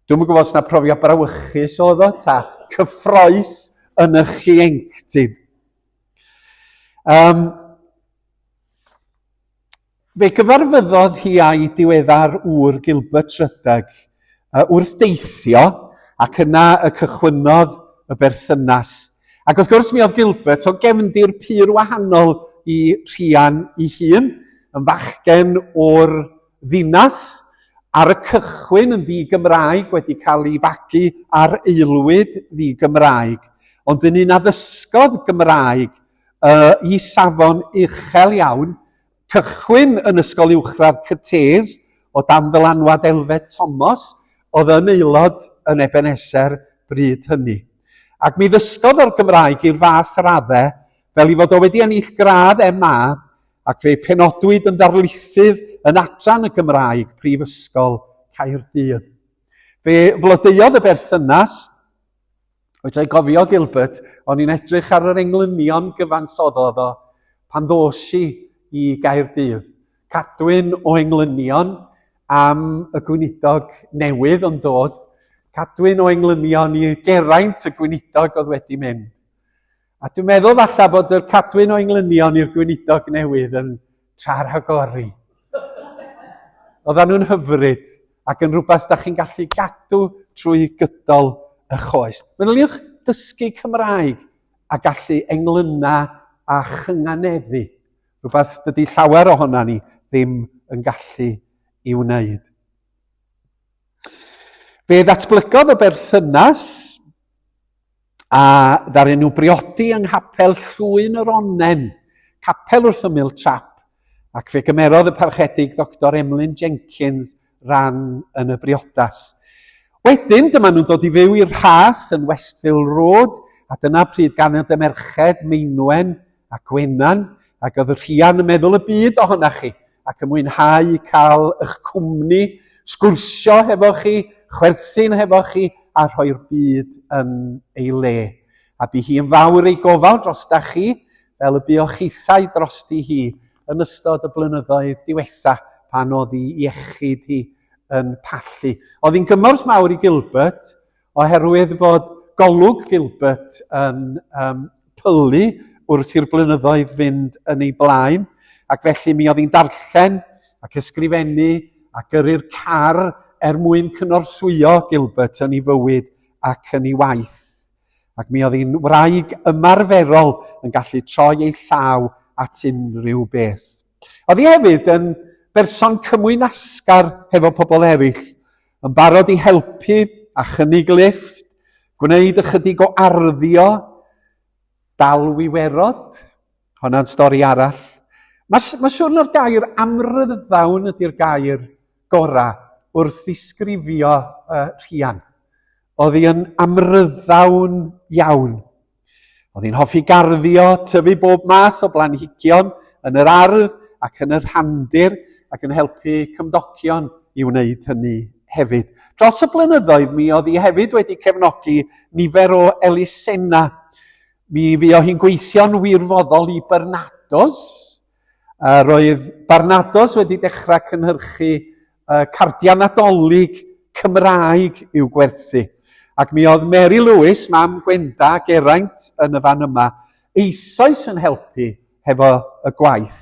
Dwi'm yn gwybod os na profiad brawychus oedd o, ta cyffroes yn y chieuenctid. Um, Fe gyfarfyddodd hi a'i diweddar ŵr Gilbert Ruddock wrth deithio ac yna y cychwynnodd y berthynas. Ac wrth gwrs mi oedd Gilbert o gefndir pur wahanol i Rhian ei hun, yn fachgen o'r ddinas, ar y cychwyn yn ddi-Gymraeg, wedi cael ei fagu ar aelwyd ddi-Gymraeg, ond yn un a ddysgodd Gymraeg i safon uchel iawn, cychwyn yn Ysgol Uwchradd Cytês o dan ddylanwad Elfed Thomas, oedd yn aelod yn Ebeneser bryd hynny. Ac mi ddysgodd o'r Gymraeg i'r fath raddau fel ei fod o wedi ennill gradd MA ac fe penodwyd yn ddarlithydd yn adran y Gymraeg Prifysgol Caerdydd. Fe flodeuodd y berthynas Fedra i gofio Gilbert, o'n i'n edrych ar yr englynion gyfansoddodd o pan ddos i i Gaerdydd. Cadwyn o englynion am y gweinidog newydd yn dod. Cadwyn o englynion i Geraint y gweinidog oedd wedi mynd. A dwi'n meddwl falle bod yr cadwyn o englynion i'r gweinidog newydd yn tra rhagori. Oedden nhw'n hyfryd ac yn rhywbeth da chi'n gallu gadw trwy gydol y choes. Meddyliwch dysgu Cymraeg a gallu englyna a chynganeddu. Rhywbeth dydy llawer ohona ni ddim yn gallu i wneud. Fe ddatblygodd y berthynas a ddaru nhw briodi yng nghapel Llwyn yr Onnen, capel wrth ymyl trap, ac fe gymerodd y Parchedig Ddoctor Emlyn Jenkins ran yn y briodas. Wedyn, dyma nhw'n dod i fyw i'r Rhath yn Westville Road, a dyna pryd ganed y merched, Meinwen a Gwenan, ac oedd y Rhian yn meddwl y byd ohonach chi, ac yn mwynhau cael eich cwmni, sgwrsio hefo chi, chwerthin hefo chi, a rhoi'r byd yn ei le. A bu hi yn fawr ei gofal drosta chi, fel y buoch chithau drosti hi yn ystod y blynyddoedd diwetha pan oedd ei iechyd hi yn pallu. Oedd hi'n gymorth mawr i Gilbert, oherwydd fod golwg Gilbert yn um, pylu wrth i'r blynyddoedd fynd yn ei blaen, ac felly mi oedd hi'n darllen ac ysgrifennu a gyrru'r car er mwyn cynorthwyo Gilbert yn ei fywyd ac yn ei waith. Ac mi oedd hi'n wraig ymarferol yn gallu troi ei llaw at unrhyw beth. Oedd hi hefyd yn berson cymwynasgar hefo pobl eraill, yn barod i helpu a chynnig lifft, gwneud ychydig o arddio, dal wiwerod, honna'n stori arall. Mae ma siwr na'r gair amryddawn ydy'r gair gorau wrth ddisgrifio uh, Rhian. Oedd hi yn amryddawn iawn. Oedd hi'n hoffi garddio, tyfu bob math o blanhigion yn yr ardd ac yn y rhandir ac yn helpu cymdogion i wneud hynny hefyd. Dros y blynyddoedd mi oedd hi hefyd wedi cefnogi nifer o elusennau. Mi fuodd hi'n gweithio'n wirfoddol i Barnardo's. Roedd Barnardo's wedi dechrau cynhyrchu cardiau Nadolig Cymraeg i'w gwerthu. Ac mi oedd Mary Lewis, mam Gwenda Geraint yn y fan yma, eisoes yn helpu hefo y gwaith,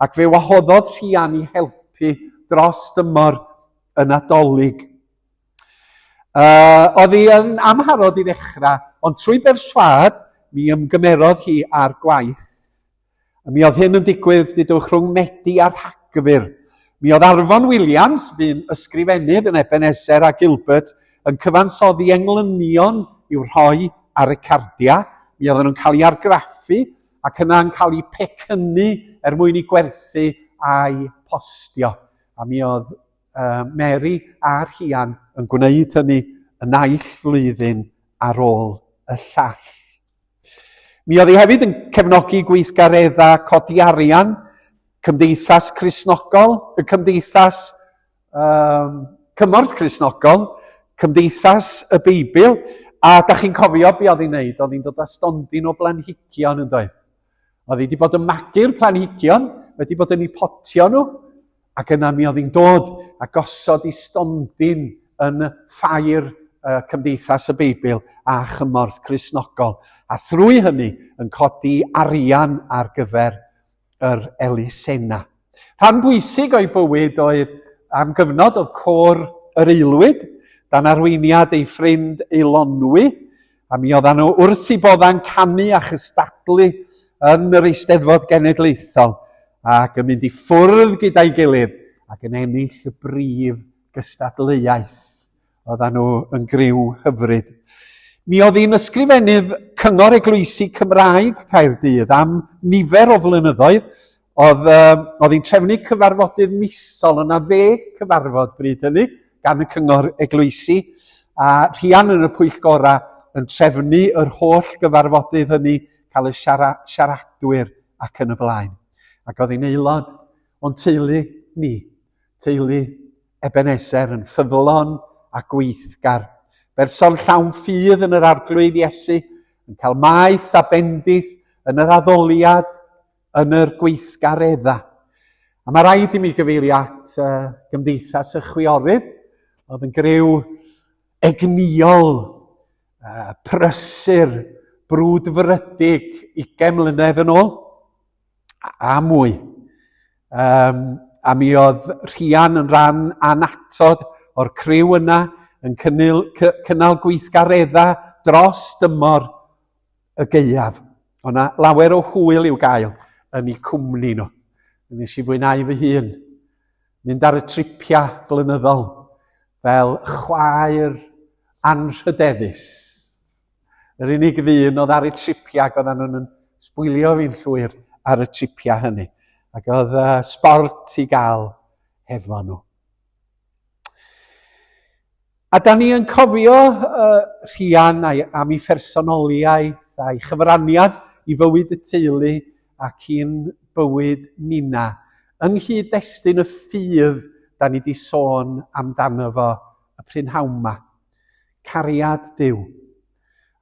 ac fe wahoddodd Rhian i helpu dros dymor y Nadolig. Oedd hi yn amharod i ddechrau, ond trwy berswâd, mi ymgymerodd hi â'r gwaith. A mi oedd hyn yn digwydd, dudwch, rhwng Medi a Rhagfyr. Mi oedd Arfon Williams, fu'n ysgrifennydd yn Ebenezer a Gilbert, yn cyfansoddi englynion i'w rhoi ar y cardiau. Mi oedden nhw'n cael eu argraffu ac yna'n cael eu pecynnu er mwyn eu gwerthu a'u postio. A mi oedd Mary a Rhian yn gwneud hynny y naill flwyddyn ar ôl y llall. Mi oedd hi hefyd yn cefnogi gweithgareddau codi arian, Cymdeithas Cristnogol, y Cymdeithas um, Cymorth Cristnogol, Cymdeithas y Beibl, a da chi'n cofio be oedd hi'n neud, oedd hi'n dod â stondin o blanhigion yn doedd. Oedd hi wedi bod yn magu'r planhigion, wedi bod yn eu potio nhw, ac yna mi oedd hi'n dod a gosod i stondin yn ffair Cymdeithas y Beibl a Chymorth Cristnogol, a thrwy hynny yn codi arian ar gyfer yr elusennau. Rhan bwysig o'i bywyd oedd am gyfnod oedd côr yr aelwyd, dan arweiniad ei ffrind Eilonwy, a mi oeddan nhw wrth i bodda'n canu a chystadlu yn yr Eisteddfod Genedlaethol ac yn mynd i ffwrdd gyda'i gilydd ac yn ennill y brif gystadleuaeth. Oeddan nhw yn griw hyfryd. Mi oedd hi'n ysgrifennydd Cyngor Eglwysi Cymraeg Caerdydd am nifer o flynyddoedd. Oedd, oedd hi'n trefnu cyfarfodydd misol, yna ddeg cyfarfod bryd hynny, gan y Cyngor Eglwysi, a Rhian yn y pwyllgorau yn trefnu yr holl gyfarfodydd hynny, cael y siaradwyr ac yn y blaen. Ac oedd hi'n aelod o'n teulu ni, teulu Ebenezer, yn ffyddlon a gweithgar. Berson llawn ffydd yn yr Arglwydd Iesu, yn cael maeth a bendith yn yr addoliad, yn yr gweithgareddau. A mae rhaid i mi gyfeirio at Gymdeithas y Chwiorydd, oedd yn griw egnïol, prysur, brwdfrydig 20 mlynedd yn ôl, a mwy. Um, a mi oedd Rhian yn rhan annatod o'r criw yna yn cynnal, cynnal gweithgareddau dros dymor y gaeaf. Oedd 'na lawer o hwyl i'w gael yn eu cwmni nhw. Nes i fwynhau fy hun mynd ar y tripiau blynyddol fel chwaer anrhydeddus. Yr unig ddyn oedd ar y tripiau ac oedden nhw'n sbwylio fi'n llwyr ar y tripiau hynny. Ac oedd sbort i gael hefo nhw. A da ni yn cofio Rhian a'i, am ei phersonoliaeth a'i chyfraniad i fywyd y teulu ac i'n bywyd nina, yng nghyd-destun y ffydd da ni di sôn amdano fo y prynhawn ma. Cariad Duw.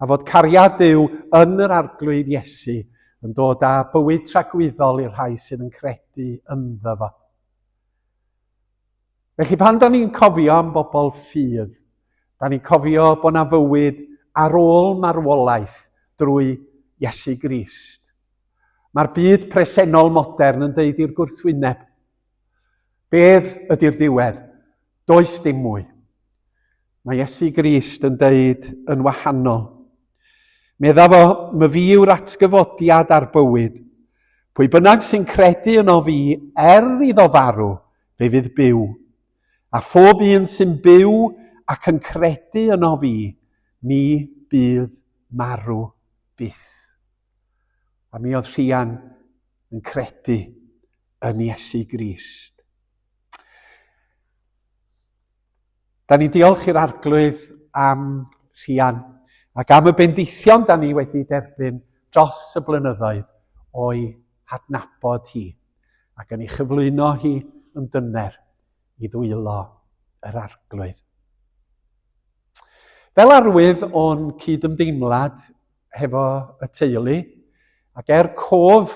A fod cariad Duw yn yr Arglwydd Iesu yn dod â bywyd tragwyddol i'r rhai sydd yn credu ynddo fo. Felly pan da ni'n cofio am bobl ffydd, da ni'n cofio bod na fywyd ar ôl marwolaeth drwy Iesu Grist. Mae'r byd presennol modern yn deud i'r gwrthwyneb. Beth ydy'r diwedd? Does dim mwy. Mae Iesu Grist yn deud yn wahanol. Medda fo, my fi yw'r atgyfodiad a'r bywyd. Pwy bynnag sy'n credu yno fi, er iddo farw, fe fydd byw. A phob un sy'n byw ac yn credu yno fi, ni bydd marw byth. A mi oedd Rhian yn credu yn Iesu Grist. Da ni'n diolch i'r Arglwydd am Rhian ac am y bendithion da ni wedi derbyn dros y blynyddoedd o'i hadnabod hi ac yn ei chyflwyno hi yn dyner i ddwylo yr Arglwydd. Fel arwydd o'n cydymdeimlad hefo y teulu, ac er cof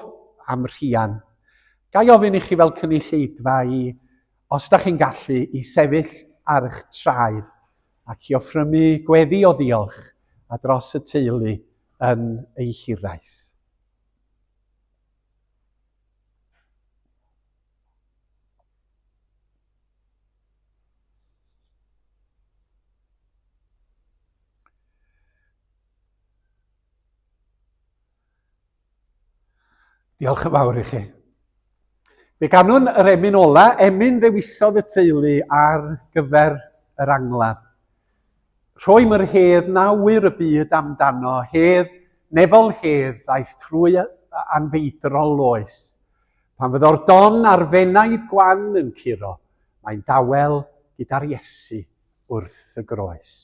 am Rhian, ga i ofyn i chi fel cynulleidfa i, os da chi'n gallu, i sefyll ar eich traed ac i offrymu gweddi o ddiolch a dros y teulu yn ei hiraeth. Diolch yn fawr i chi. Fe ganwn yr emyn ola, emyn ddewisodd y teulu ar gyfer yr angladd. Rhoi myr hedd na wyr y byd amdano, hedd, nefol hedd, ddaeth trwy anfeidrol oes. Pan fyddo'r don a'r fenaid gwan yn curo, mae'n dawel gyda'r Iesu wrth y groes.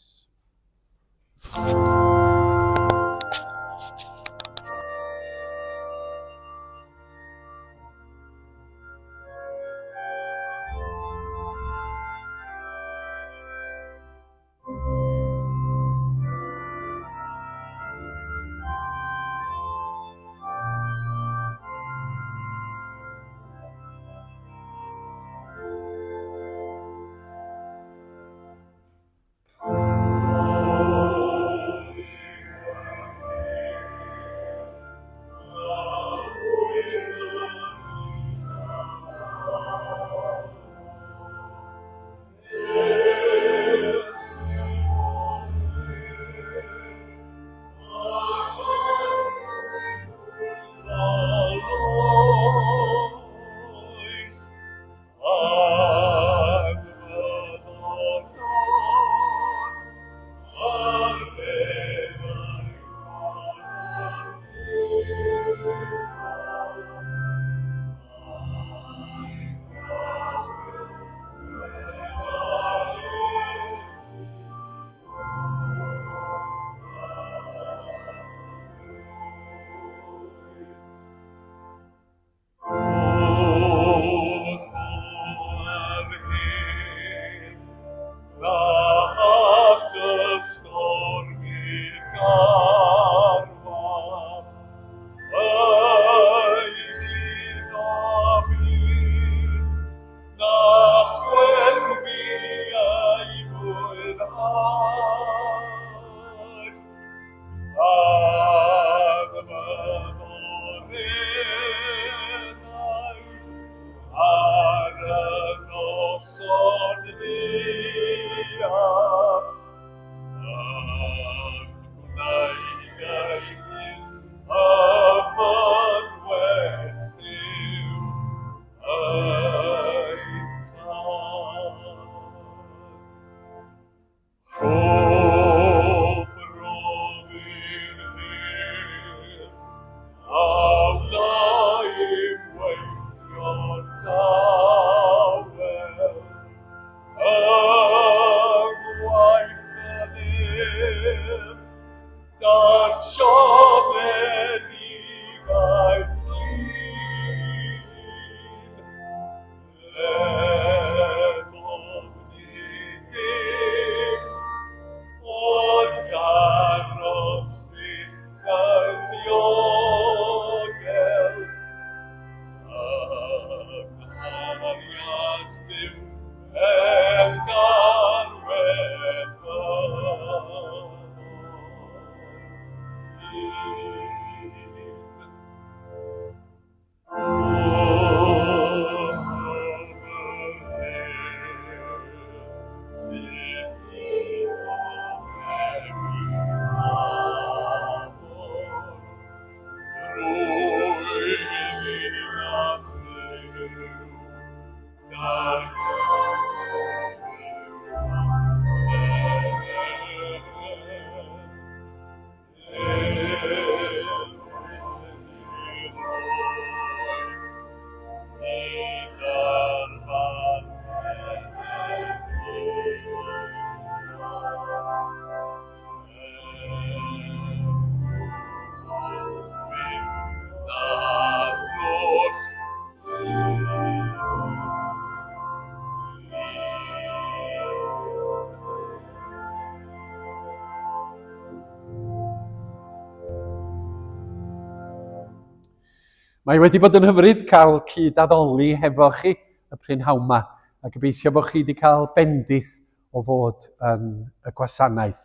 Mae wedi bod yn hyfryd cael cyd-addoli hefo chi y prynhawn 'ma, a gobeithio bod chi wedi cael bendith o fod yn y gwasanaeth.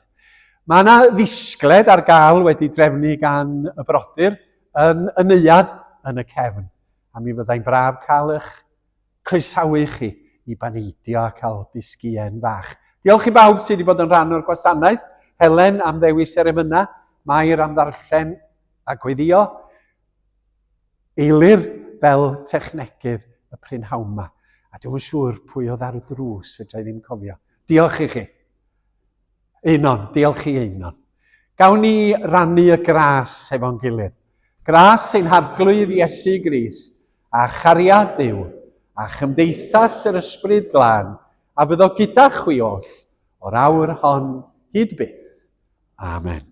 Mae yna ddisgled ar gael wedi drefnu gan y brodyr yn y neuadd yn y cefn, a mi fyddai'n braf cael eich croesawu chi i baneidio a cael bisgïen fach. Diolch i bawb sydd wedi bod yn rhan o'r gwasanaeth, Helen am ddewis yr emynau, Mair am ddarllen a gweddïo, Eilir fel technegydd y prynhawn 'ma. A dwi'm yn siŵr pwy oedd ar y drws, fedra i ddim cofio. Diolch i chi. Einon, diolch i Einon. Gawn ni rannu y gras efo'n gilydd. Gras ein Harglwydd Iesu Grist, a chariad Duw, a chymdeithas yr Ysbryd Glân, a fyddo gyda chwi oll, o'r awr hon hyd byth. Amen.